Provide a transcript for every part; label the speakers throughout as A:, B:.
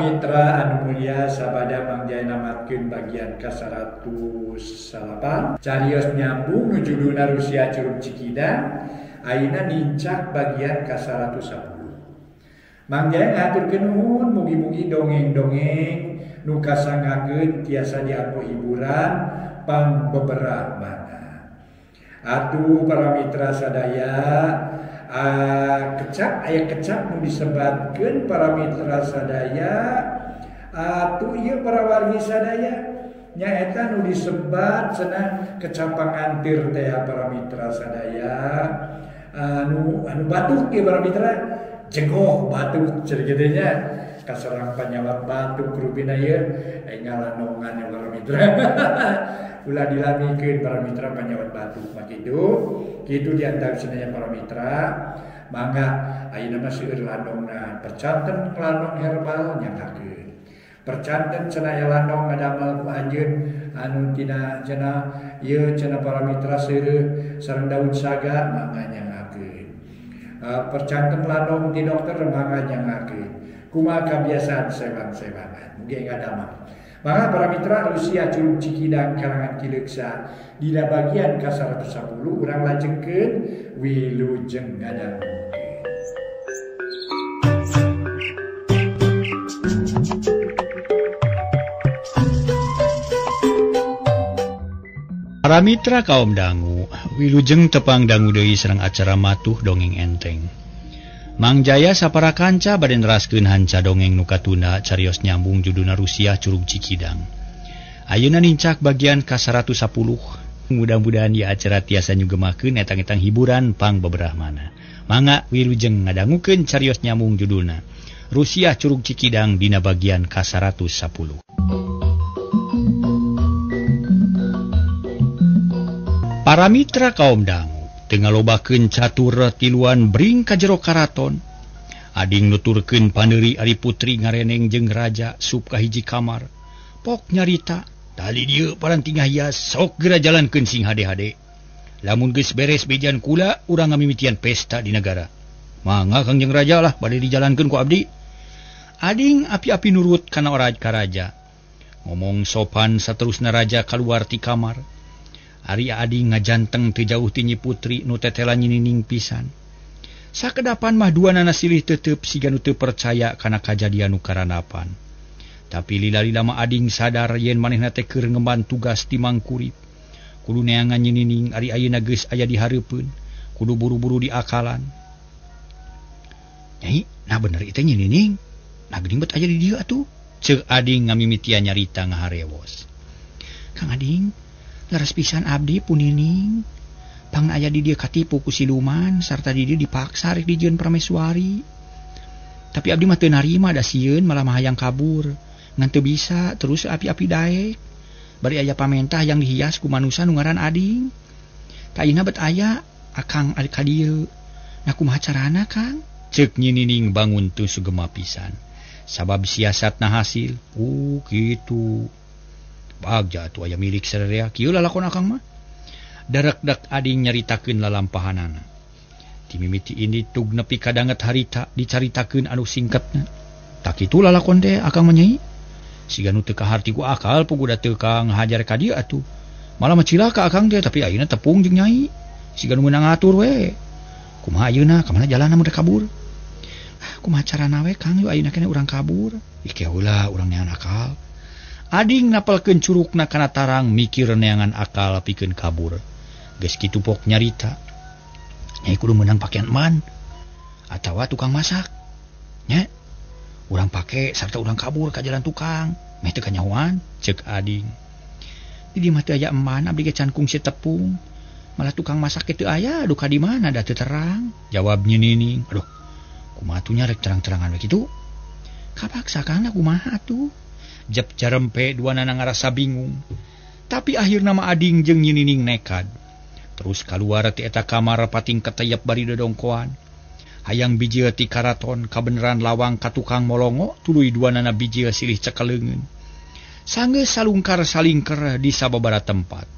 A: Mitra anu mulia sabada Mang Jaya namatkeun bagian ka-109 carios nyambung nu judulna Rusia Curug Cikidang ayeuna nincak bagian ka-110. Mang Jaya ngahaturkeun nuhun mugi-mugi dongeng-dongeng nu kasangakeun tiasa dianggo hiburan pang beberapa mana. Atuh para mitra sadaya, kecap aya kecap nu disebatkeun para mitra sadaya, atuh ieu para wargi sadaya nyaeta nu disebat cenah kecap pangantir teh para mitra sadaya, anu anu batuk ieu para mitra jegoh batuk cenah kitu nya kaserang panyawat batuk rupina ieu ngalanongan ya para mitra. Ulah dilamikeun para mitra panyawat batuk mah kitu. Kitu diantawisna para mitra. Mangga ayeuna mah seueur landongna percanten landong herbal nyanggakeun. Percanten cenah aya landong ngadamel ku anjeun anu tina cenah ieu cenah para mitra seureuh sareng daun saga mangga nyanggakeun. Percanten landong ti dokter mangga nyanggakeun. Kumaha kabiasaan sewang-sewangan mugi ngadamel. Maka para mitra Rusia Curug Cikidang karangan Ki Leuksa dina bagian ka-110 urang lajengkeun wilujeng ngadangukeun.
B: Para mitra kaum dangu, wilujeng tepang dangu deui sareng acara matuh dongeng enteng. Mang Jaya sapara kanca bade neraskeun hanca dongeng nu katunda carios nyambung judulna Rusia Curug Cikidang. Ayeuna nincak bagian ka-110. Mudah-mudahan ieu acara tiasa nyugemakeun etang-etang hiburan pang beberapa. Mangga wilujeng ngadangukeun carios nyambung judulna Rusia Curug Cikidang dina bagian ka-110. Para mitra kaum dangu teu ngalobakeun catur tiluan bring ka jero karaton. Ading nuturkeun paneuri ari putri ngareneng jeung raja sup ka hiji kamar. Pok nyarita, tali dieu paranti ngahias sok geura jalankeun sing hade-hade. Lamun geus beres bejan kula urang ngamimitian pesta di negara. Mangga Kangjeng Raja lah bade dijalankeun ku abdi. Ading api-api nurut kana oraj ka raja. Ngomong sopan saterusna raja kaluar ti kamar. Ari ading ngajanteng teu jauh ti Nyi Putri nu tetela nyinining pisan. Sakedapan mah duanana silih tetep siga nu teu percaya kana kajadian nu karanapan. Tapi lila-lila mah ading sadar yen manehna teh keur ngemban tugas ti Mangkurip. Kudu neangan nyinining ari ayeuna geus aya di hareupeun, kudu buru-buru diakalan. Nyai, nah bener ieu teh nyinining. Nah geuning bet aya di dieu atuh. Ceuk ading ngamimitian nyarita ngaharewos. Kang Ading, leres pisan abdi punining pang aya di dieu katipu ku siluman sarta di dieu dipaksa rek dijieun prameswari. Tapi abdi mah teu narima da sieun malah mah hayang kabur ngan teu bisa terus api-api daek. Bari aya pamentah yang dihias ku manusa nu ngaran ading. Ka ayeuna bet aya akang ari ka dieu. Nah kumaha carana Kang? Ceuk Nyi Nining bangun teu sugema pisan. Sabab siasatna hasil. Kitu. Bagja atuh aya milik sararea kieu lalakon akang mah. Darekdak ading nyaritakeun lalampahanana. Ti mimiti ini tug nepi ka danget harita dicaritakeun anu singketna. Tak kitu lalakon teh akang mah nyai. Siga nu teu kaharti ku akal puguh da teu ka ngahajar ka dieu atuh. Malah mah cilaka akang teh tapi ayeuna tepung jeung nyai. Siga nu meunang ngatur we. Kumaha ayeuna ka mana jalanna mun rek kabur? Kumaha carana we Kang yeuh ayeuna keneh urang kabur? Ih ke heula urang neangan akal. Ading napelkeun curugna kana tarang mikir neangan akal pikeun kabur. Geus kitu pok nyarita. Nyai kudu meunang pakaian eman atawa tukang masak. Nya urang pake sarta urang kabur ka jalan tukang. Meh teu kanyahoan ceuk ading. Di dieu mah teu aya eman abdi ge can kungsi tepung. Malah tukang masak ge teu aya duka di mana da teu terang. Jawab Nyi Nining. Aduh, kumaha atuh nya rek terang-terangan we kitu? Kapaksa Kang kumaha atuh? Jep jarempe duanana ngarasa bingung. Tapi akhirna mah ading jeung Nyi Nining nekad. Terus kaluar ti eta kamar pating keteyep bari dodongkoan. Hayang bijil ti karaton kabeneran lawang ka tukang molongo tuluy duanana bijil silih cekeleungeun. Sanggeus salungkar salingker di sababaraha tempat.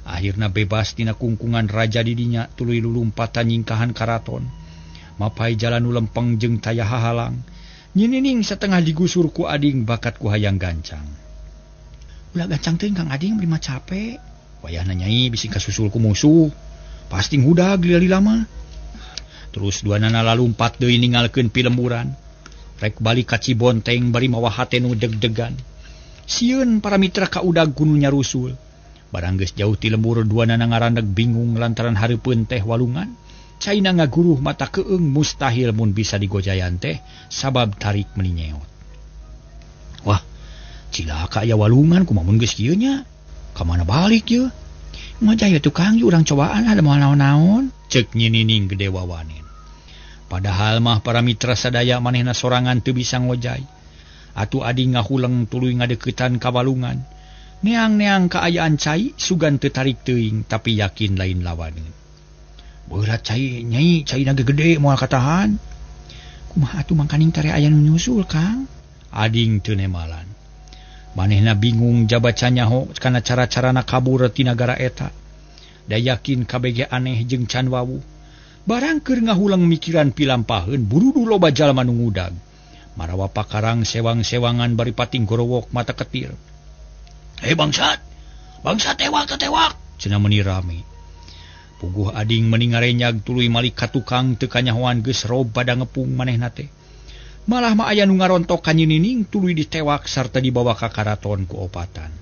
B: Akhirna bebas tina kungkungan raja di dinya tuluy lulumpatan nyingkahan karaton. Mapai jalan nu lempeng jeung taya hahalang. Nyinining setengah digusur ku ading bakat ku hayang gancang. Ulah gancang teuing Kang Ading beli mah capek. Wayahna nyai bisi kasusul ku musuh. Pasti ngudag lila-lila mah. Terus dua nana lalumpat deui ninggalkeun pilemburan. Rek balik ka Cibonteng bari mawa hate nu deg-degan. Sieun para mitra ka udag kudu nyarusul. Barang geus jauh ti lembur dua nana ngarandeg bingung lantaran hareupeun teh walungan. Caina ngaguruh mata keung mustahil mun bisa digojayan teh sabab tarik meuni nyeot. Wah, cilaka aya walungan kumaha mun geus kieu nya? Ka mana balik ye? Ngojay tukang ye urang cobaan ada moal naon-naon. Ceuk Nyi Nining gede wawanen. Padahal mah para mitra sadaya manehna sorangan teu bisa ngojay. Atuh ading ngahuleng tuluy ngadeukeutan ka walungan. Neang-neang kaayaan cai sugan teu tarik teuing tapi yakin lain lawaneun. Beurat cai nyai caina ge gede moal katahan. Kumaha atuh mangkaning tare aya nu nyusul Kang? Ading teu nemalan. Manehna bingung jabaca nyaho kana cara-carana kabur ti nagara eta. Da yakin kabege aneh jeung can wawuh. Barang keur ngahuleng mikiran pilampaheun burudu loba jalma nu ngudag. Marawa pakarang sewang-sewangan bari pating gorowok mata ketir. "Hei bangsat! Bangsat tewak tewak!" cenah meuni rame. Puguh ading meuni ngarenyag tuluy malik ka tukang teu kanyahoan geus rob pada ngepung manehna teh. Malah mah aya nu ngarontok ka Nyi Nining tuluy ditewak sarta dibawa ka karaton ku opatan.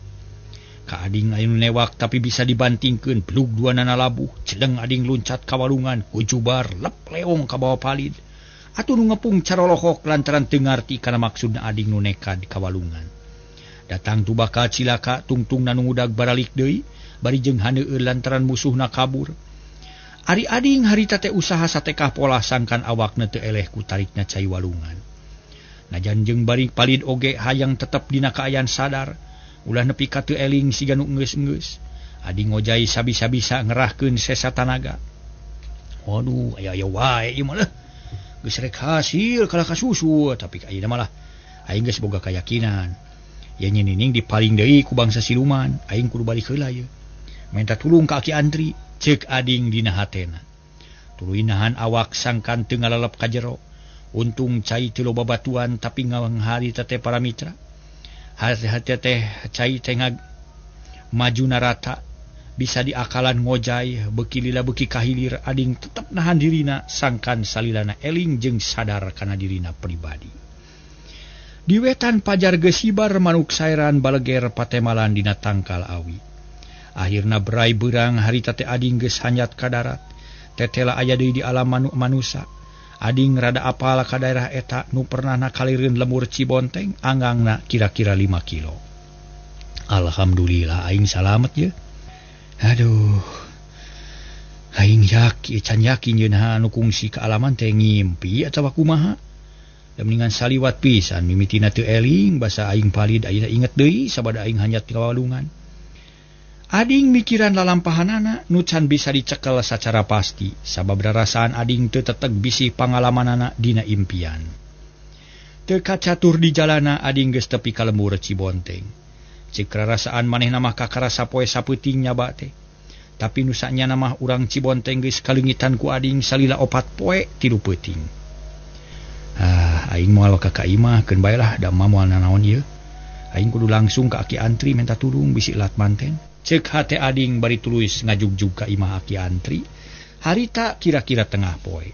B: Ka ading aya nu newak tapi bisa dibantingkeun plug dua nana labuh, cedeng ading luncat ka walungan, kujubar lep leong ka bawa palid. Atuh nu ngepung carolohok lantaran teu ngarti kana maksudna ading nu nekad ka walungan. Datang tu bakal cilaka tungtungna nu ngudag baralik deui, bari jeung haneueul lantaran musuhna kabur. Ari ading harita teh usaha satekah pola sangkan awakna teu eleh ku tarikna cai walungan. Najan jeung bari palid oge hayang tetep dina kaayaan sadar, ulah nepi ka teu eling siga nu geus-geus. Ading ngojay sabisa-bisa ngerahkeun sesa tanaga. Waduh, aya-aya wae ieu mah leuh. Geus rek hasil kalah ka susu, tapi ayeuna malah aing geus boga kayakinan. Ye Nyi Nining dipaling deui ku bangsa siluman, aing kudu balik heula ieu. Minta tulung ka Aki Antri, ceuk ading dina hatena. Tuluy nahan awak sangkan teu ngalalep ka jero. Untung cai teu loba batuan tapi ngawanghari teh para mitra. Hati-hati teh cai teh maju narata bisa diakalan ngojay beuki lila beuki kahilir ading tetep nahan dirina sangkan salilana eling jeung sadar kana dirina pribadi. Di wetan pajar gesibar manuk sairan baleger patemalan dina tangkal awi. Akhirna berai beurang harita teh ading geus hanyat ka darat. Tetela aya deui di alam manusa. Ading rada apal ka daerah eta nu pernah nakalireun lemur Cibonteng anggangna kira-kira 5 kilo. Alhamdulillah aing salamet ye. Aduh. Aing yakin can yakin yeun anu kungsi kaalaman teh ngimpi atawa kumaha. Da mendingan saliwat pisan mimitina teu eling basa aing palid ayeuna inget deui sabada aing hanyat ka walungan. Ading mikiran lalampahanana nu can bisa dicekel sacara pasti sabab rarasaan ading teu teteg bisi pangalamanana dina impian. Teu kacatur di jalana ading geus tepi ka lembur Cibonteng. Ceuk rarasaan manehna mah kakarasa poe sapeuting nyaba teh. Tapi nu sanyana mah urang Cibonteng geus kaleungitan ku ading salila 4 poe 3 peuting. Ah, aing moal ka ka imah keun bae lah da mah moal nanaon ieu. Aing kudu langsung ka Aki Antri minta tulung bisi lat manten. Ceuk hate ading bari tuluy ngajugjug ka imah Aki Antri. Harita kira-kira tengah poe.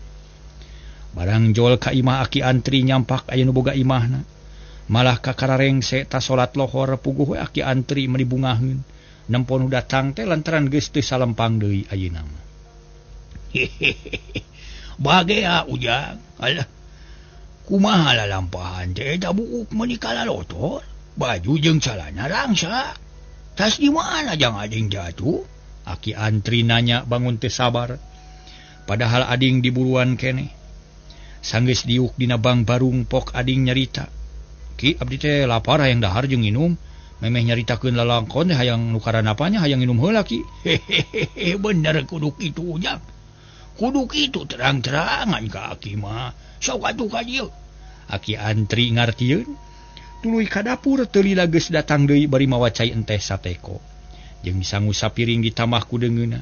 B: Barang jol ka imah Aki Antri nyampak aya nu boga imahna. Malah kakararengse ta salat lohor puguh we Aki Antri meuni bungaheun. Nempo nu datang teh lantaran geus teu salempang deui ayeuna mah. Hehehe. Bagea ujang. Alah. Kumaha lalampahan teh eta buuk meuni kalalotor. Baju jeung calana rangsa. Tas di mana jang ading jatuh? Aki Antri nanya bangun teu sabar. Padahal ading diburuan keneh. Sanggeus diuk dina bang barung pok ading nyarita. Ki abdi teh lapar hayang dahar jeung nginum. Memeh nyaritakeun lalangkon teh hayang nu karanapanya hayang nginum heula ki. Hehehe bener kudu kitu ujang. Kudu kitu terang-terangan ka aki mah. Sok atuh ka dieu. Aki Antri ngartieun. Tuluy ka dapur teu lila geus datang deui bari mawa cai enteh sateko. Jeung sangu sapiring ditambah ku deungeunna.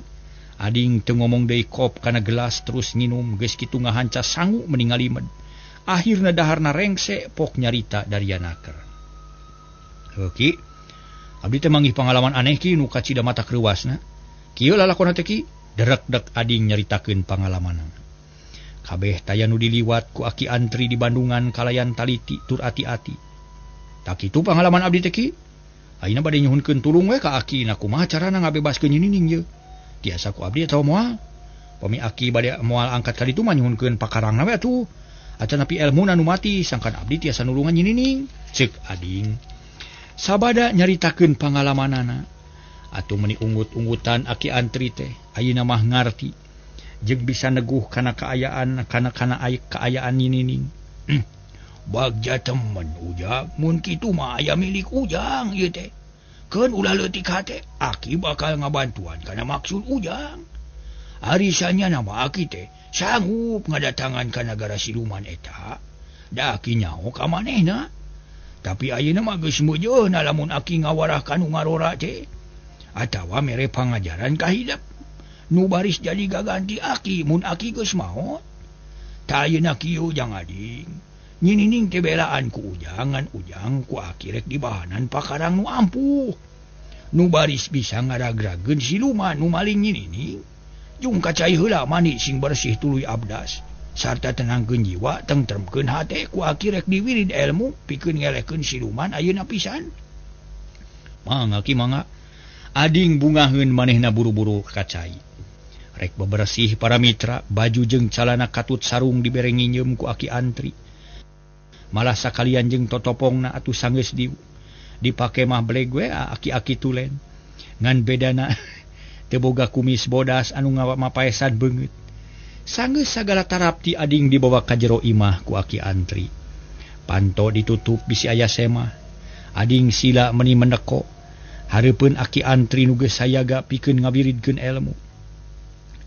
B: Ading teu ngomong deui kop kana gelas terus nginum geus kitu ngahanca sangu meuni ngalimed. Akhirna daharna rengse pok nyarita dari anaker. Heuh Ki, abdi teh manggih pangalaman aneh Ki nu kacida mata kreuasna. Kieu lalakonna teh Ki, derek-dek ading nyaritakeun pangalamanna. Kabeh taya nu diliwat ku Aki Antri di Bandungan kalayan taliti tur ati-ati. Tak kitu pangalaman abdi teh Ki. Ayeuna bade nyuhunkeun tulung we ka Aki na kumaha carana ngabebaskeun Nyi Nining ye. Tiasa ku abdi atawa moal. Pami Aki bade moal angkat ka ditu mah nyuhunkeun pakarangna we atuh. Atanapi elmuna nu mati sangkan abdi tiasa nulungan Nyi Nining. Ceuk ading. Sabada nyaritakeun pangalamanana. Atuh meuni unggut-unggutan Aki Antri teh ayeuna mah ngarti. Jeung bisa neguh kana kaayaan kana kana kaayaan Nyi Nining. Bagja temen Ujang, mun kitu mah aya milik Ujang ieu teh. Keun ulah leutik hate, Aki bakal ngabantuan kana maksud Ujang. Arisanya nama Aki teh sanggup ngadatangan ka nagara siluman eta. Da Aki nyaho ka manehna. Tapi ayeuna mah geus meujeuna lamun Aki ngawarah ka nu ngarora teh. Atawa mere pangajaran ka hidep. Nu baris jadi gaganti Aki mun Aki geus maot. Ta ayeuna kieu jang ading. Nyi Nining teh belaan ku Ujang ngan Ujang ku Aki rek dibahanan pakarang nu ampuh. Nu baris bisa ngaragrageun siluman nu maling Nyi Nining. Jung kacai heula mani sing bersih tuluy abdas. Sarta tenangkeun jiwa tengtremkeun hate ku Aki rek diwirid ilmu pikeun ngelehkeun siluman ayeuna pisan. Mangga Ki mangga. Ading bungaheun manehna buru-buru kacai. Rek bebersih para mitra baju jeung calana katut sarung dibere nginjeum ku Aki Antri. Malah sakalian jeung totopongna atuh sanggeus dipake mah beleg we aki-aki tulen. Ngan bedana teu boga kumis bodas anu mapaesan beungeut. Sanggeus sagala tarapti ading dibawa ka jero imah ku Aki Antri. Panto ditutup bisi aya semah. Ading sila meuni meneko. Hareupeun Aki Antri nu geus sayaga pikeun ngawiridkeun elmu.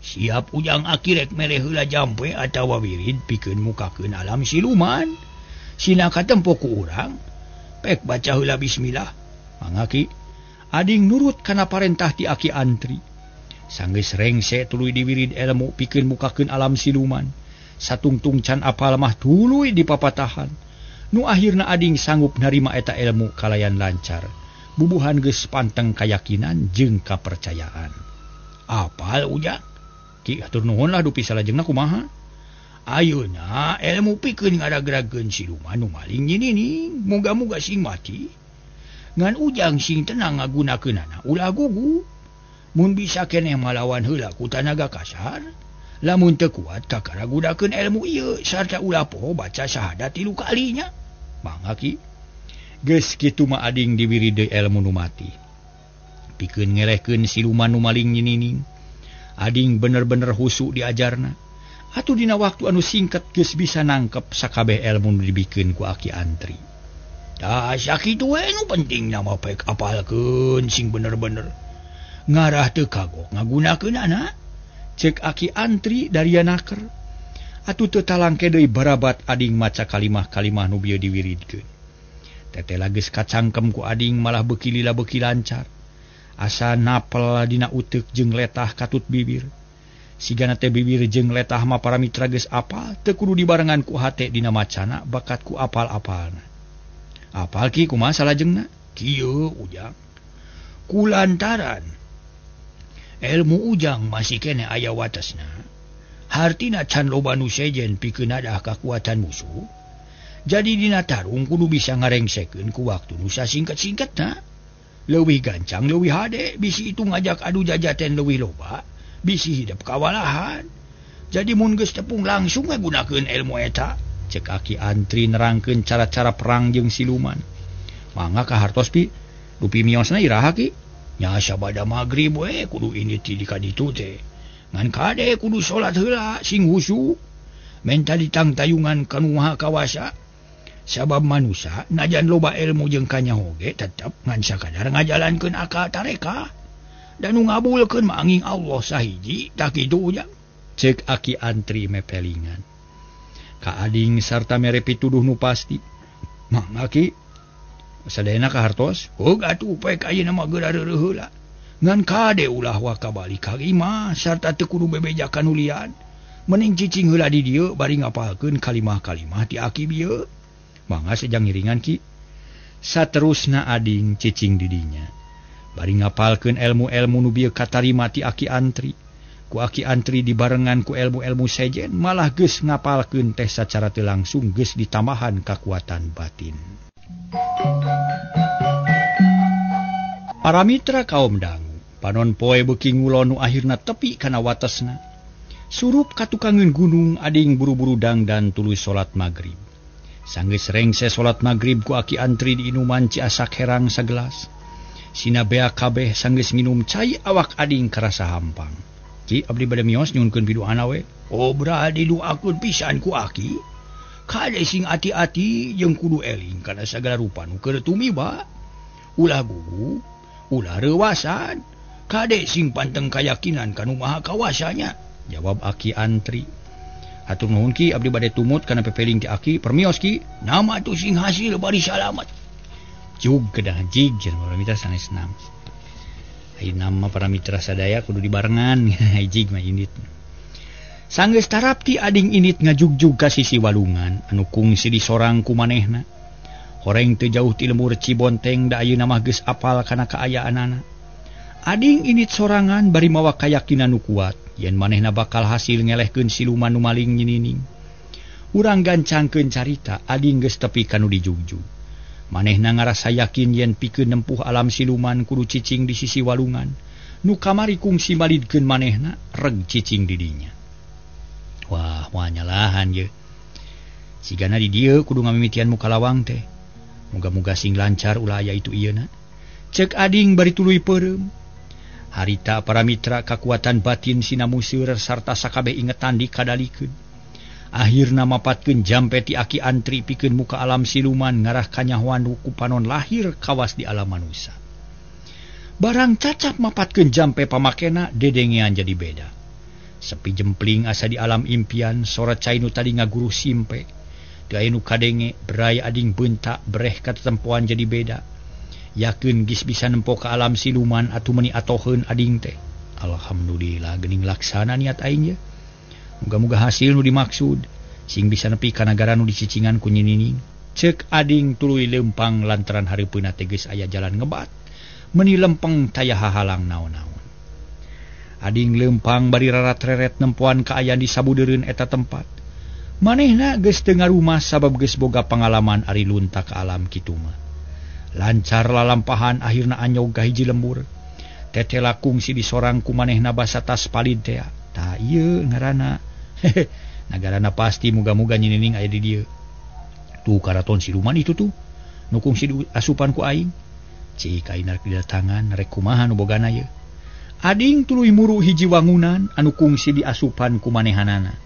B: Siap Ujang Aki rek mere heula jampe atawa wirid pikeun mukakeun alam siluman. Sina katempo ku urang, pek baca heula bismillah. Mangga Ki. Ading nurut kana parentah ti Aki Antri. Sanggeus rengse tuluy diwirid elmu pikeun mukakeun alam siluman. Satungtung can apal mah tuluy dipapatahan. Nu akhirna ading sanggup narima eta elmu kalayan lancar. Bubuhan geus panteng kayakinan jeung kapercayaan. Apal Ujang? Ki hatur nuhun lah dupi salajengna kumaha? Ayeuna ilmu pikeun ngaragrageun siluman nu maling Nyi Nining, muga-muga sing mati. Ngan Ujang sing tenang ngagunakeunana ulah gugup. Mun bisa keneh malawan heula ku tanaga kasar, lamun teu kuat kakara gunakeun ilmu ieu sarta ulah poho baca syahadat 3 kalinya. Mangga Ki. Geus kitu mah ading diwirid deui ilmu nu mati. Pikeun ngelehkeun siluman nu maling Nyi Nining. Ading bener-bener husu diajarna. Atuh dina waktu anu singkat geus bisa nangkep sakabeh ilmu nu dibikeun ku Aki Antri. Tah sakitu we nu penting nama pek apalkeun sing bener-bener. Ngarah teu kagok ngagunakeunana. Ceuk Aki Antri daria naker. Atuh teu talangke deui barabat ading maca kalimah-kalimah nu bieu diwiridkeun. Tetela geus kacangkem ku ading malah beuki lila beuki lancar. Asa napel dina uteuk jeung letah katut bibir. Sigana teh bibir jeung letah mah para mitra geus apal teu kudu dibarengan ku hate dina macana bakat ku apal-apalna. Apal Ki kumaha salajengna? Kieu Ujang. Kulantaran ilmu Ujang masih keneh aya watesna. Hartina can loba nu sejen pikeun nadah kakuatan musuh. Jadi dina tarung kudu bisa ngarengsekeun ku waktu nu sasingket-singketna. Leuwih gancang leuwih hade bisi itu ngajak adu jajaten leuwih loba. Bisi hidup kawalahan. Jadi mun geus tepung langsung we gunakeun ilmu eta. Ceuk Aki Antri nerangkeun cara-cara perang jeung siluman. Mangga ka hartos pi, dupi miosna iraha Ki? Nya sabada magrib we kudu indit di ka ditu teh. Ngan kade kudu salat heula sing husu. Menta ditangtayungan ka Nu Maha Kawasa. Sabab manusa najan loba ilmu jeung kanyaho ge tetep ngan sakadar ngajalankeun akal tareka. Dan nu ngabulkeun mah angin Allah sahiji tak kitu Ujang. Ceuk Aki Antri mepelingan. Ka ading sarta mere pituduh nu pasti. Mangga Ki. Sadayana ka hartos? Heug atuh pek ayeuna mah geura reureuh heula. Ngan kade ulah waka balik ka imah sarta teu kudu bebeja ka nu lian. Mending cicing heula di dieu bari ngapalkeun kalimah-kalimah ti aki bieu. Mangga sejang ngiringan Ki. Saterusna ading cicing di dinya. Bari ngapalkeun ilmu-ilmu nu bieu katarima ti aki antri. Ku aki antri dibarengan ku ilmu-ilmu sejen malah geus ngapalkeun teh sacara teu langsung geus ditambahan kakuatan batin. Para mitra kaum dangu, panon poe beuki ngulon nu akhirna tepi kana watesna. Surup katukangeun gunung ading buru-buru dangdan tuluy salat magrib. Sanggeus rengse salat magrib ku aki antri diinuman ciasak herang sagelas. Sina bea kabeh sanggeus nginum cai awak ading karasa hampang. Ki abdi bade mios nyuhunkeun piduana we. Oh berarti diduakeun pisan ku aki. Kade sing ati-ati jeung kudu eling kana sagala rupa nu keur tumiba. Ulah gugup, ulah reuwasan. Kade sing panteng kayakinan kanu maha kawasanya. Jawab aki antri. Hatur nuhun Ki, abdi bade tumut kana pepeling ti aki, permios Ki. Nama tu sing hasil bari salamat. Jug kedah jig jeung para mitra sanes nam. Ayeuna mah para mitra sadaya kudu dibarengan jig mah indit. Sanggeus tarapti ading indit ngajugjug ka sisi walungan anu kungsi disorang ku manehna. Horeng teu jauh ti lembur Cibonteng da ayeuna mah geus apal kana kaayaanana. Ading indit sorangan bari mawa kayakinan nu kuat yen manehna bakal hasil ngelehkeun siluman nu maling nyinining. Urang gancangkeun carita ading geus tepi ka nu dijugjug. Manehna ngarasa yakin yen pikeun nempuh alam siluman kudu cicing di sisi walungan. Nu kamari kungsi malidkeun manehna reg cicing di dinya. Wah, moal nyalahan ye. Sigana di dieu kudu ngamimitian muka lawang teh. Muga-muga sing lancar ulah aya itu ieu na. Cek ading bari tuluy peureum. Harita para mitra kakuatan batin sinamuseur sarta sakabeh ingetan dikadalikeun. Akhirna mapatkeun jampe ti aki antri pikeun muka alam siluman ngarah kanyahoan ku panon lahir kawas di alam manusa. Barang cacap mapatkeun jampe pamakena dedengean jadi beda. Sepi jempling asa di alam impian sora cai nu tadi ngaguru simpe. Teu aya nu kadenge berai ading beuntak breh katetempoan jadi beda. Yakin geus bisa nempo ka alam siluman atuh meuni atoheun ading teh. Alhamdulillah geuning laksana niat aing ye. Muga-muga hasil nu dimaksud sing bisa nepi ka nagara nu dicicingan ku nyinining. Ceuk ading tuluy lempang lantaran hareupeunna teh geus aya jalan ngebat. Meuni lempeng taya hahalang naon-naon. Ading lempang bari rarat-reret nempoan kaayaan di sabudeureun eta tempat. Manehna geus teu ngarumah sabab geus boga pangalaman ari lunta ka alam kitu mah. Lancar lalampahan akhirna anyog ka hiji lembur. Tetela kungsi disorang ku manehna basa tas palid tea. Tah ieu ngaranna. Nagarana pasti muga-muga nyinining aya di dieu. Tuh karaton siluman itu tuh. Nu kungsi asupan ku aing. Cik aing rek didatangan rek kumaha nu bogana ye. Ading tuluy muru hiji wangunan anu kungsi diasupan ku manehanana.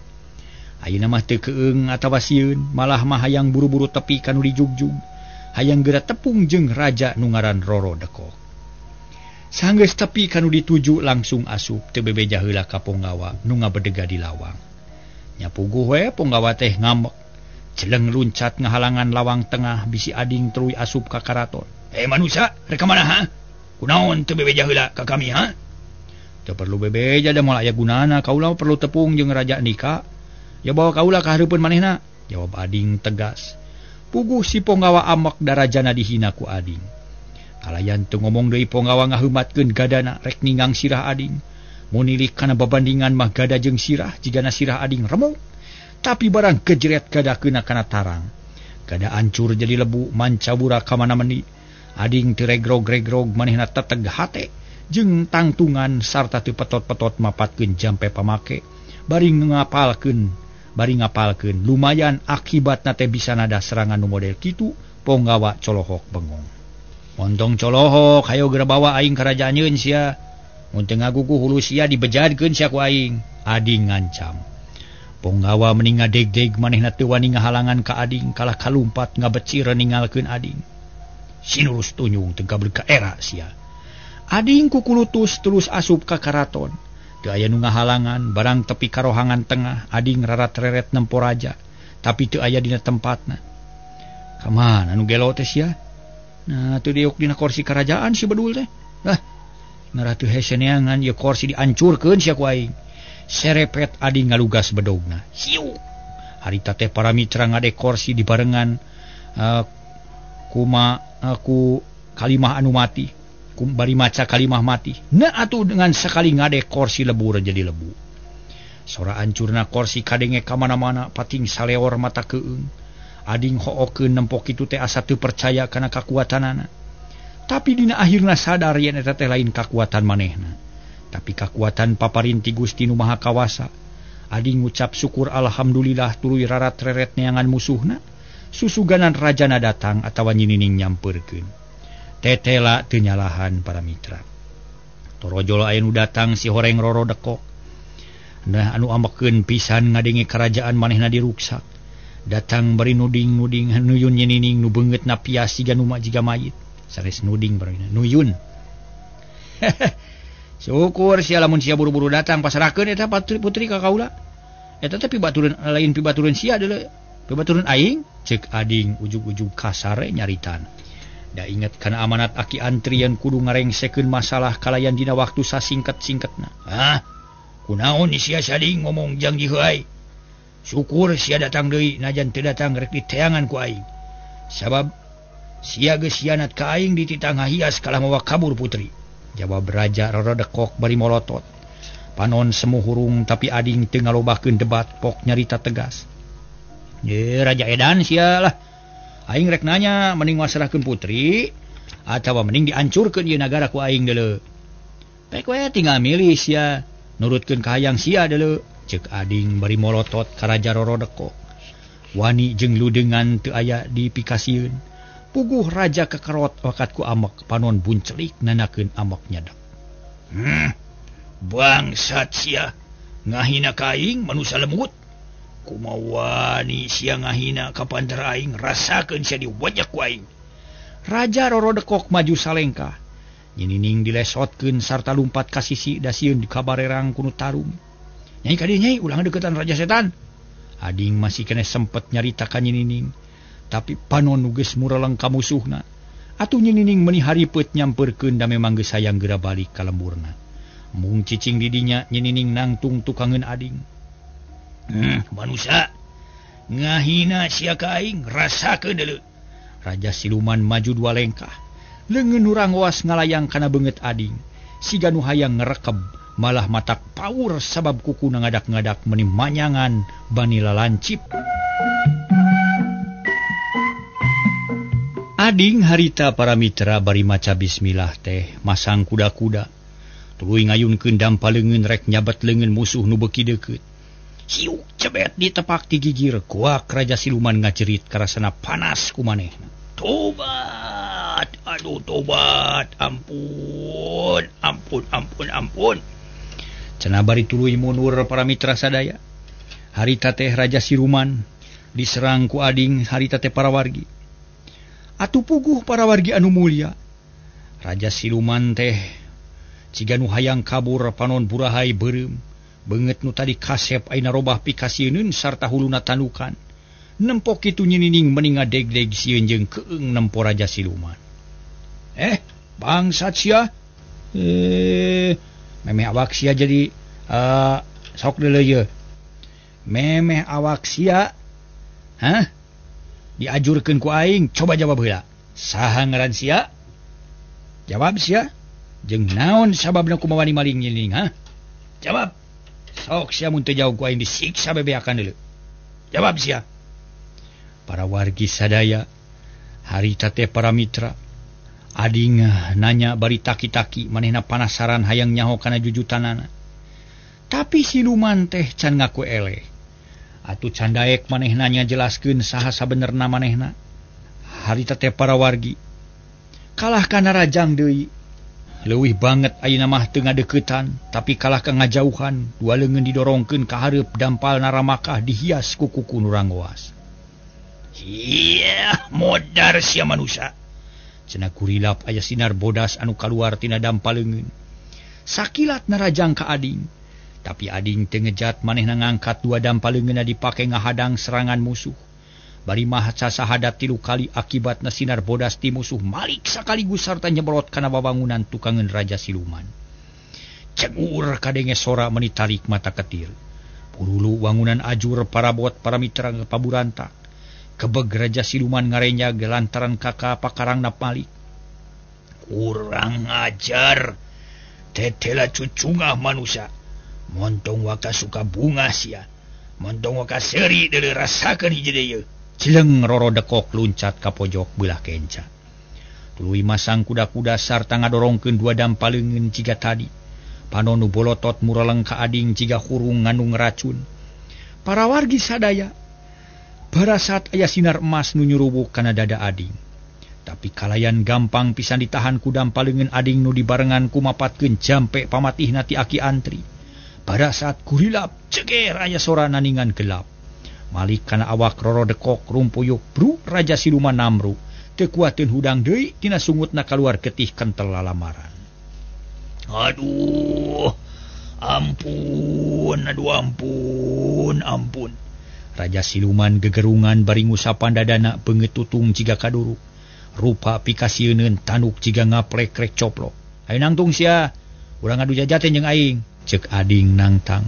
B: Ayeuna mah teu keung atawa sieun, malah mah hayang buru-buru tepi ka nu dijugjug. Hayang geura tepung jeung raja nu ngaran Roro Dekok. Sanggeus tepi ka nu dituju langsung asup teu bebeja heula ka ponggawa nu ngabedega di lawang. Nya puguh we ponggawa teh ngambek. Celeng luncat ngahalangan lawang tengah bisi ading tuluy asup ka karaton. "Eh manusia, rek ka mana ha? Kunaon teu bebeja heula ka kami ha?" "Teu perlu bebeja da moal aya gunana, kaula perlu tepung jeung raja nika." "Ya bawa kaula ka hareupeun manehna," jawab ading tegas. Puguh si ponggawa amek darajana dihina ku ading. Kalayan teu ngomong deui ponggawa ngaheumatkeun gadana rek ninggang sirah ading. Munilik kana babandingan mah gada jeung sirah jigana sirah ading remuk. Tapi barang kejeret gada keuna kana tarang. Gada ancur jadi lebu mancabura ka mana-meni. Ading teu regrog-regrog manehna teteg hate jeung tangtungan sarta teu petot-petot mapatkeun jampe pamake bari ngapalkeun lumayan akibatna teh bisa nada serangan nu model kitu ponggawa colohok bengong. Montong colohok hayo geura bawa aing karajaan nyeun sia. Mun teu ngaguguh hulu sia dibejadkeun sia ku aing. Ading ngancam. Ponggawa meni ngadegdeg manehna teu wani ngahalangan ka ading kalah kalumpat ngabecir ninggalkeun ading. Sinurus tunyung teu gablek ka era sia. Ading kukulutus terus asup ka karaton. Teu aya nu ngahalangan barang tepi karohangan tengah ading rarat-reret nempo raja tapi teu aya dina tempatna. Ka mana nu gelo teh sia? Nah teu diuk dina kursi kerajaan si bedul teh. Lah ngarah teu hese neangan ieu kursi diancurkeun sia ku aing. Serepet ading ngalugas bedogna. Siu. Harita teh para mitra ngadekorsi dibarengan kuma ku kalimah anu mati, bari maca kalimah mati. Nah atuh dengan sekali ngadekorsi lebur jadi lebu. Sora ancurna korsi kadenge ka mana-mana pating saleor mata keung. Ading hookeun nempok kitu teh asa teu percaya kana kakuatanana. Tapi dina akhirna sadar yen eta teh lain kakuatan manehna, tapi kakuatan paparinti Gusti Nu Maha Kawasa. Ading ngucap syukur alhamdulillah tuluy rarat reret neangan musuhna. Susuganan rajana datang atawa nyinining nyampeurkeun. Tetela teu nyalahan para mitra. Torojol aya nu datang si horeng roro dekok. Nah anu ambekeun pisan ngadenge kerajaan manehna diruksak. Datang bari nuding-nuding nuyun nyinining nu beungeutna pias siga nu jiga mayit. Sanes nuding bari nuyun. Syukur sia lamun sia buru-buru datang pasrahkeun eta putri ka kaula. Eta teh pibatureun lain pibatureun sia deuleu. Pibatureun aing cek ading ujug-ujug kasare nyaritan. Da inget kana amanat aki antrian kudu ngarengsekeun masalah kalayan dina waktu sasingket-singketna. Hah? Kunaon sia sading ngomong jang jiheuai. Syukur sia datang deui najan teu datang rek diteangan ku aing. Sabab sia geus hianat ka aing dititah ngahias kalah mawa kabur putri. Jawab raja rorodekok bari molotot. Panon semu hurung tapi ading teu ngalobahkeun debat pok nyarita tegas. Ye raja edan sia lah. Aing rek nanya mending masrahkeun putri atawa mending diancurkeun ieu nagara ku aing deuleu. Pek we tinggal milih sia nurutkeun ka hayang sia deuleu. Ceuk ading bari molotot ka raja rorodekok. Wani jeung ludengan teu aya dipikasieun. Puguh raja kekerot wakat ku amek panon buncelik nanakeun amek nyadak. Bangsat sia ngahina ka aing manusa lemut. Kumawani sia ngahina ka pantar aing rasakeun sia diwajak ku aing. Raja rorodekok maju salengkah. Nyinining dilesotkeun sarta lumpat ka sisi da sieun dikabarerang ku nu tarung. Nyai ka dieu nyai ulah deukeutan raja setan. Ading masih keneh sempet nyarita ka nyinining. Tapi panon nu geus mureleng ka musuhna. Atuh nyinining meuni haripeup nyampeurkeun da memang geus hayang geura balik ka lemburna. Mung cicing di dinya nyinining nangtung tukangeun ading. Manusia ngahina sia ka aing rasakeun deuleu. Raja siluman maju dua lengkah. Leungeun urang waas ngalayang kana beungeut ading. Siga nu hayang ngerekeb malah matak paur sabab kukuna ngadak-ngadak meuni manyangan bani lalancip. Ading harita para mitra bari maca bismillah teh masang kuda-kuda. Tuluy ngayunkeun dampa leungeun rek nyabet leungeun musuh nu beuki deukeut. Siuk cebet ditepak ti gigir kuak raja siluman ngajerit karasana panas ku manehna. Tobat, aduh tobat, ampun, ampun, ampun, ampun. Cenah bari tuluy mundur para mitra sadaya. Harita teh raja siluman diserang ku ading harita teh para wargi. Atuh puguh para wargi anu mulia. Raja siluman teh ciga nu hayang kabur panon burahai beureum. Beungeut nu tadi kasep ayeuna robah pikasieun sarta huluna tanukan. Nempok kitu nyinining meni ngadegdeg sieun jeung keung nempo raja siluman. Bangsat sia. Memeh awak sia jadi sok deuleu ye. Memeh awak sia. Hah? Diajurkeun ku aing, coba jawab heula. Saha ngaran sia? Jawab sia. Jeung naon sababna kumaha wani maling nyining, ha? Jawab. Sok sia mun teu jawab ku aing disiksa bebeakan deuleu. Jawab sia. Para wargi sadaya harita teh para mitra. Ading nanya bari taki-taki manehna panasaran hayang nyaho kana jujutanana. Tapi siluman teh can ngaku eleh. Atuh can daek manehna nyajelaskeun saha sabenerna manehna. Harita teh para wargi kalah kana rajang deui. Leuwih banget ayeuna mah teu ngadeuketan tapi kalah ka ngajauhan dua leungeun didorongkeun ka hareup dampal naramakah dihias ku kuku nu ranggoas. Hiah, modar sia manusia. Cenah kurilap aya sinar bodas anu kaluar tina dampal leungeun. Sakilat narajang ka ading. Tapi ading teu ngejat manehna ngangkat dua dampal leungeunna dipake ngahadang serangan musuh. Bari mah sasahadat tilu kali akibatna sinar bodas ti musuh malik sakaligus sarta nyebrot kana babangunan tukangeun raja siluman. Cegur kadenge sora menitarik mata ketir. Purulu wangunan ajur parabot para mitra paburanta. Kebeg raja siluman ngarenya gelantaran kakak pakarangna Malik. Kurang ajar. Tetela cucungah manusia. Montong waka suka bunga sia. Montong waka seri deuleu rasakeun hiji deui. Cileng roro dekok luncat ka pojok beulah kenca. Tuluy masang kuda-kuda sarta ngadorongkeun dua dampaleungeun jiga tadi. Panon nu bolotot mureleng ka ading jiga hurung ngandung racun. Para wargi sadaya barasat aya sinar emas nu nyurubuk kana dada ading. Tapi kalayan gampang pisan ditahan ku dampaleungeun ading nu dibarengan ku mapatkeun jampe pamatihna ti aki antri. Pada saat kurilap ceger aya sora naningan gelap. Malik kana awak roro dekok rumpuyuk bru raja siluman namru. Teu kuateun hudang deui tina sungutna kaluar getih kentel lalamaran. Aduh, ampun, aduh ampun, ampun. Raja siluman gegerungan bari ngusapan dadana beungeut tutung jiga kaduruk. Rupa pikasieuneun tanuk jiga ngaplek rek coplok. Ayo nangtung sia, urang ngadu jajaten jeung aing. Ceuk ading nangtang.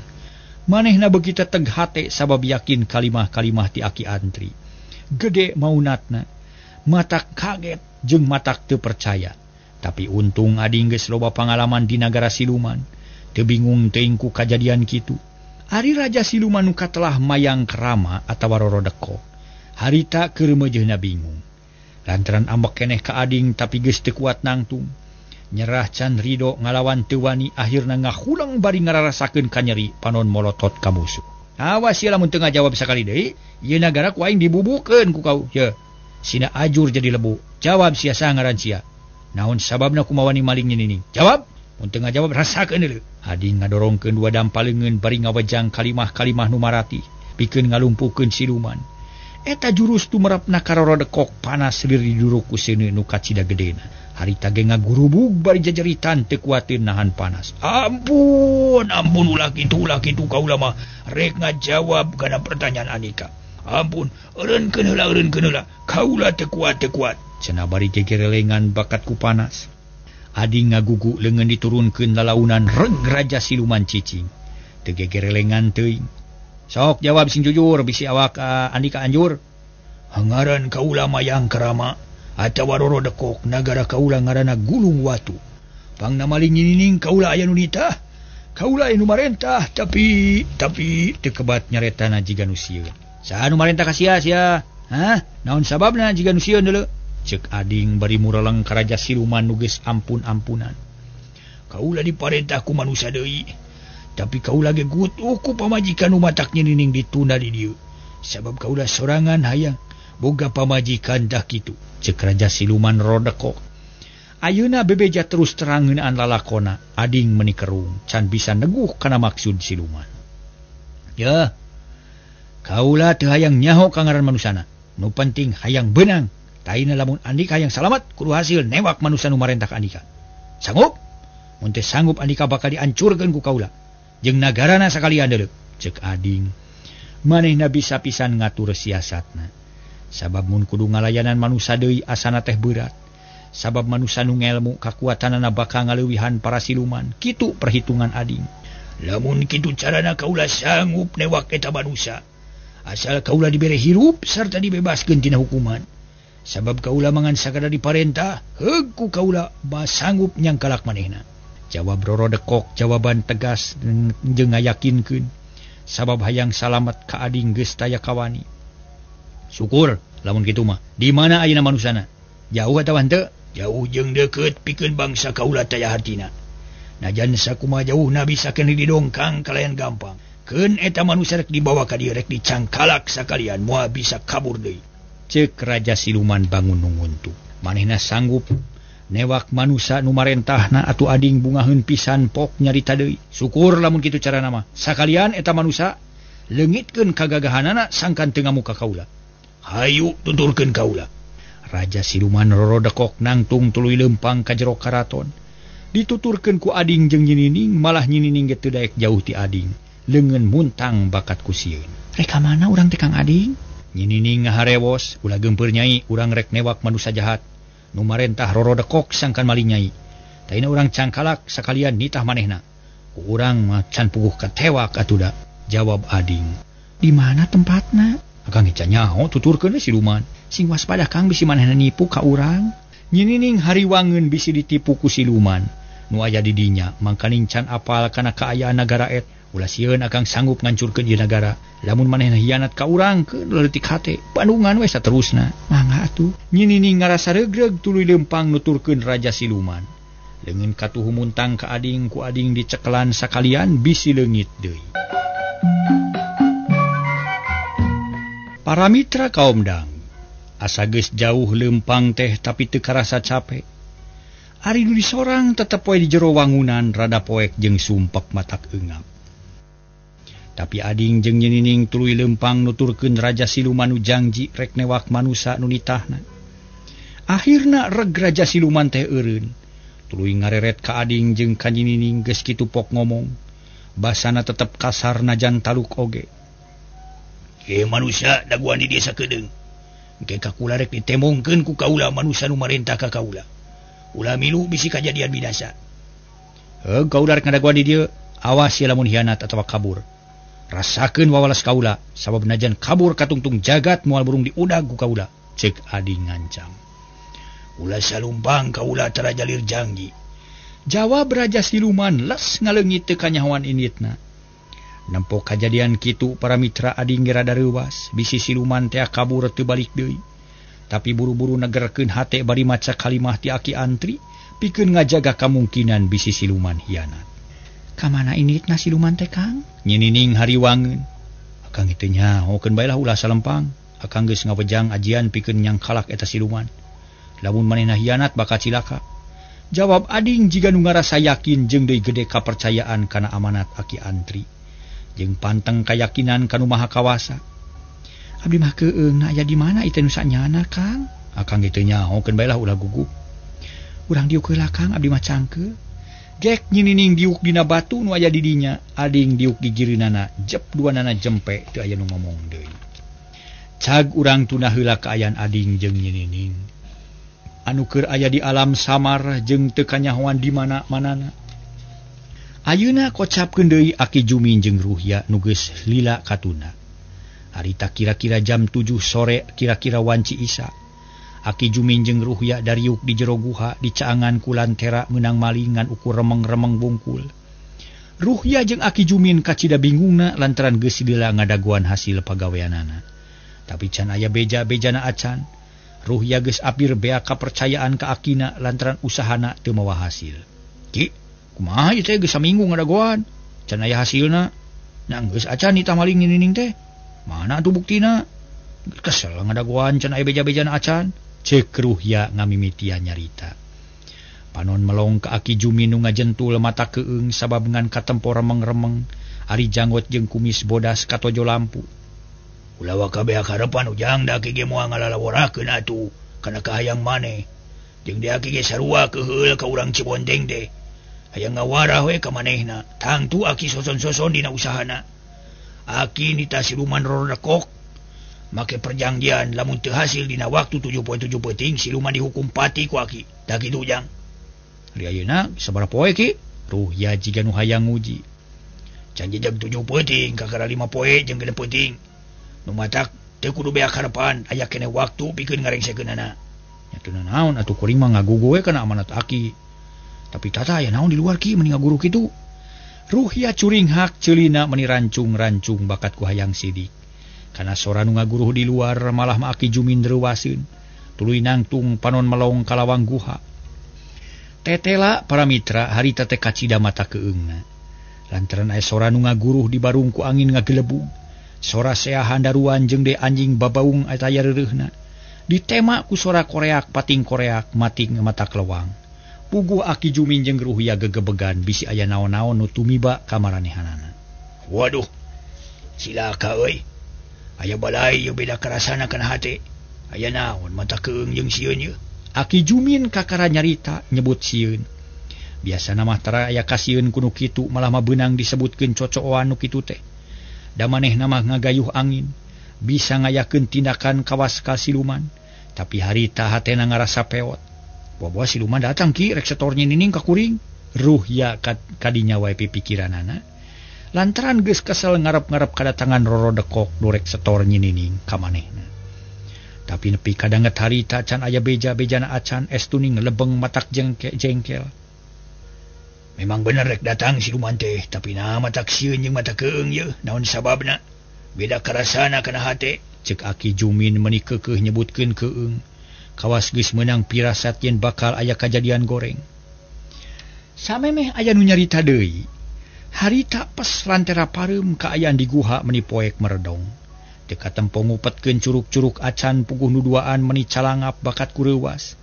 B: Manehna beuki teteg hate sabab yakin kalimah-kalimah ti aki antri. Gede maunatna. Matak kaget jeung matak teu percaya. Tapi untung ading geus loba pangalaman di nagara siluman. Teu bingung teuing ku kajadian kitu. Ari raja siluman nu katelah mayang kerama atawa roro dekok. Harita keur meujeuhna bingung. Lantaran ambek keneh ka ading tapi geus teu kuat nangtung. Nyerah can rido ngalawan teu wani akhirna ngahulang bari ngararasakeun kanyeri panon molotot ka musuh. Awas sia lamun teu ngajawab sakali deui, ieu nagara ku aing dibubukeun ku kau. Ye. Sina ajur jadi lebu. Jawab sia sangaran sia. Naon sababna kumawani maling nini? Jawab. Mun teu ngajawab rasakeun deuleu. Ading ngadorongkeun dua dampaleungeun bari ngawejang kalimah-kalimah nu maratih pikeun ngalumpuhkeun siluman. Eta jurus tumerapna ka roro dekok panas lir diduruk ku seuneu nu kacida gedena. Harita ge ngagurubug bari jajeritan teu kuateun nahan panas. Ampun, ampun ulah kitu kaula mah rek ngajawab kana pertanyaan Anika. Ampun, eureunkeun heula, kaula teu kuat. Cenah bari gegerelengan bakat ku panas. Ading ngagugu leungeun diturunkeun lalaunan reg raja siluman cicing. Teu gegerelengan teuing. Sok jawab sing jujur bisi awak Andika anjur. Hangaran kaula mayang kerama atawa roro dekok nagara kaula ngaranna Gulung Watu. Pangna maling nyinining kaula aya nu nitah. Kaula aya nu marentah tapi teu kebat nyaretana jiga nu sieun. Saha nu marentah ka sia sia? Hah? Naon sababna jiga nu sieun deuleu? Ceuk ading bari mureleng ka raja siluman nu geus ampun-ampunan. Kaula diparentah ku manusa deui. Tapi kaula ge gutuh ku pamajikan nu matak nyinining ditunda di dieu. Sabab kaula sorangan hayang boga pamajikan dah kitu. Ceuk raja siluman rodekok. Ayeuna bebeja terus terang ngeunaan lalakona. Ading meuni kerung can bisa neguh kana maksud siluman. Yeuh. Kaula teu hayang nyaho ka ngaran manusana. Nu penting hayang beunang. Taina lamun Andika hayang salamat kudu hasil newak manusa nu marentah ka Andika. Sanggup? Mun teu sanggup Andika bakal diancurkeun ku kaula. Jeung nagarana sakalian deuleu. Ceuk ading. Manehna bisa pisan ngatur siasatna. Sabab mun kudu ngalayanan manusa deui asana teh berat. Sabab manusa nu ngelmu kakuatanana bakal ngaleuwihan para siluman. Kitu perhitungan ading. Lamun kitu carana kaula sanggup newak eta manusa. Asal kaula dibere hirup sarta dibebaskeun tina hukuman. Sabab kaula mangan sakada diparentah, heug ku kaula basanggup nyangkalak manehna. Jawab roro dekok jawaban tegas jeung ngayakinkeun. Sabab hayang salamet ka ading geus taya kawani. Syukur lamun kitu mah. Di mana ayeuna manusana? Jauh atawa henteu? Jauh jeung deukeut pikeun bangsa kaula taya hartina. Najan sakumaha jauhna bisa keun didongkang kalayan gampang. Keun eta manusa rek dibawa ka dieu rek dicangkalak sakalian moal bisa kabur deui. Ceuk raja siluman bangun nunguntu. Manehna sanggup newak manusa nu marentahna atuh ading bungaheun pisan pok nyarita deui. Syukur lamun kitu carana mah. Sakalian eta manusa leungitkeun kagagahanana sangkan teu ngamuka kaula. Hayu tuturkeun kaula. Raja siluman roro dekok nangtung tuluy leumpang ka jero karaton. Dituturkeun ku ading jeung nyinining malah nyinining ge teu daek jauh ti ading. Leungeun muntang bakat ku sieun. Rek ka mana urang teh Kang Ading? Nyinining ngaharewos, ulah geumpeur nyai, urang rek newak manusa jahat. Nu marentah roro dekok sangkan maling nyai. Taina urang cangkalak sakalian nitah manehna. Ku urang mah can puguh katewak atuh da, jawab ading. Di mana tempatna? Akang can nyaho tuturkeun siluman. Sing waspada Kang bisi manehna nipu ka urang. Nyinining hariwangeun bisi ditipu ku siluman. Nu aya di dinya mangkaning can apal kana kaayaan nagara et. Ulah sieun akang sanggup ngancurkeun ieu nagara. Lamun manehna hianat ka urang keun leutik hate, bandungan we saterusna. Mangga atuh. Nyinining ngarasa regreg tuluy lempang nuturkeun raja siluman. Leungeun katuhu muntang ka ading ku ading dicekelan sakalian bisi leungit deui. Para mitra kaum dang, asa geus jauh lempang teh tapi teu karasa capek. Ari nu disorang tetep we di jero wangunan rada poek jeung sumpek matak eungap. Tapi ading jeung nyinining tuluy lempang nuturkeun raja siluman nu jangji rek newak manusa nu nitahna. Akhirna reg raja siluman teh eureun. Tuluy ngareret ka ading jeung ka nyinining geus kitu pok ngomong. Basana tetep kasar najan taluk oge. Manusia daguan di desa kedeung. Engke kakula rek ditemongkeun ku kaula manusa nu marentah ka kaula. Ulah milu bisi kajadian binasa. Heuh kaula rek ngadaguan di dieu, awas ya lamun hianat atawa kabur. Rasakeun wawalas kaula, sabab najan kabur katungtung jagat moal burung diudag ku kaula, cek ading ngancam. Ulah salumpang kaula tara jalir jangji. Jawab raja siluman les ngaleungit teu kanyahoan inditna. Nempo kajadian kitu para mitra ading rada reuwas, bisi siluman teh kabur teu balik deui. Tapi buru-buru negerkeun hate bari maca kalimah ti aki antri, pikeun ngajaga kamungkinan bisi siluman hianat. Ka mana inditna siluman teh Kang? Nyinining hariwangeun. Akang teu nyahokeun bae lah ulah salempang. Akang geus ngawejang ajian pikeun nyangkalak eta siluman. Lamun manehna hianat bakal cilaka. Jawab ading jiga nu ngarasa yakin jeung deui gede kapercayaan kana amanat aki antri. Jeung panteng kayakinan kanu maha kawasa. Abdi mah keung aya di mana ieu nu sanyana Kang? Akang ge teu nyahokeun bae lah ulah gugup. Urang diuk heula Kang, abdi mah cangkeul. Gek nyinining diuk dina batu nu aya di dinya, ading diuk gigireunana, jep duanana jempe teu aya nu ngomong deui. Cag urang tunah heula kaayaan ading jeung nyinining. Anu keur aya di alam samar jeung teu kanyahoan di mana-manana. Ayeuna kocapkeun deui Aki Jumin jeung Ruhya nu geus lila katuna. Harita kira-kira jam 7 sore kira-kira wanci Isa. Aki Jumin jeung Ruhya dariuk di jero guha dicaangan ku lantera meunang malingan ukur remeng-remeng bungkul. Ruhya jeung Aki Jumin kacida bingungna lantaran geus lila ngadaguan hasil pagaweanana. Tapi can aya beja-bejana acan. Ruhya geus apir bea kapercayaan ka akina lantaran usahana teu mawa hasil. Ki, kumaha ieu teh geus saminggu ngadagoan, can aya hasilna. Nah geus acan ditah maling nining teh. Mana atuh buktina? Kesel ngadagoan can aya beja-bejana acan. Cek Ruhya ngamimitian nyarita. Panon melong ka Aki Jumin nu ngajentul mata keung sabab ngan katempo remeng-remeng, ari janggot jeung kumis bodas katojo lampu. Ulah waka bea karepan ujang da aki ge moal ngalalaworakeun atuh kana kahayang maneh. Jeung di aki ge sarua keuheul ka urang Cibonteng teh. Hayang ngawarah we ka manehna, tangtu aki soson-soson dina usahana. Aki nita siluman rorodekok make perjanjian lamun teu hasil dina waktu 7.7 peuting siluman dihukum pati ku aki. Tah kitu ujang. Ari ayeuna sabaraha poe ki? Ruhya jiga nu hayang nguji. Can jejeg 7 peuting kakara 5 poe jeung 6 peuting. Nu matak teu kudu beak harapan aya keneh waktu pikeun ngarengsekeunana. Nya teu naon atuh kuring mah ngagugu we kana amanat aki. Tapi tata aya naon di luar ki meni ngaguru kitu. Ruhya curinghak ceulina meni rancung-rancung bakat ku hayang sidik. Kana sora nu ngaguruh di luar malah mah Aki Jumin reuwaseun. Tuluy nangtung panon melong ka lawang guha. Tetela para mitra harita teh kacida mata keungna. Lantaran aya sora nu ngaguruh di barung ku angin ngagelebug. Sora sea handaruan jeung de anjing babaung eta aya reureuhna. Ditema ku sora koreak pating koreak mating mata kelewang. Puguh Aki Jumin jeung Ruhya gegebegan bisi aya naon-naon nu tumiba ka maranehanana. Waduh, cilaka euy. Aya balai ieu beda karasana kana hate. Aya naon mata keung jeung sieun ieu. Aki Jumin kakara nyarita nyebut sieun. Biasana mah tara aya kasieun ku nu kitu malah mah beunang disebutkeun cocoan nu kitu teh. Da manehna mah ngagayuh angin, bisa ngayakeun tindakan kawas ka siluman, tapi harita hatena ngarasa peot. Boboa siluman datang ki rek setor nyinining ka kuring. Ruhya kadinya wae pipikiranana lantaran geus kesel ngarep-ngarep kadatangan Roro Dekok nu rek setor Nyi Nining ka manehna. Tapi nepi kadanget harita can aya beja-bejana acan estuning lebeng matak jengkel. Memang bener rek datang si Ruman teh, tapi na matak sieun jeung mata keung yeuh, naon sababna? Beda karasana kana hate. Cek Aki Jumin meuni keukeuh nyebutkeun keung. Kawas geus meunang pirasat yen bakal aya kajadian goreng. Samemeh aya nu nyarita deui. Harita pes lantera pareum kaayaan di guha meni poek meredong. Teu katempo ngupetkeun curug-curug acan puguh nu duaan meni calangap bakat ku reuwas.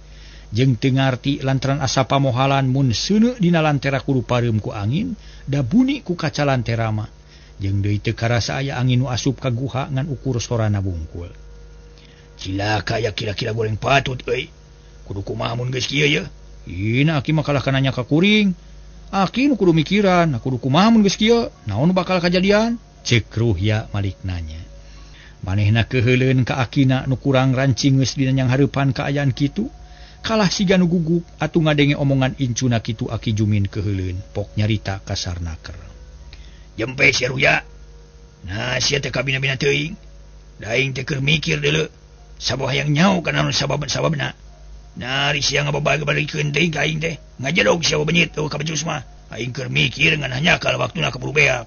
B: Jeung teu ngarti lantaran asa pamohalan mun seuneu dina lantera kudu pareum ku angin, da buni ku kaca lantera mah. Jeung deui teu karasa aya angin nu asup ka guha ngan ukur sorana bungkul. Cilaka ya kira-kira goreng patut euy. Kudu kumaha mun geus kieu ye? Ina aki mah kalah kana nya ka kuring. Aki nu kudu mikiran, kudu kumaha mun geus kieu, naon bakal kajadian? Cek Ruhya malik nanya. Manehna keuheuleun ka akina nu kurang rancingeus dina nyang hareupan kaayaan kitu. Kalah siga nu gugup atuh ngadenge omongan incuna kitu Aki Jumin keuheuleun, pok nyarita kasarnaker. Jempe sia Ruhya. Nah sia teh kabina-bina teuing. Da aing teh keur mikir deuleu. Sabab hayang nyaho kana naon sabab-sababna. Nah, ari sia ngababalikeun teuing ka aing teh. Ngajedog sia benyit ka becus mah. Aing keur mikir ngan hanyakal waktuna kaburu beak.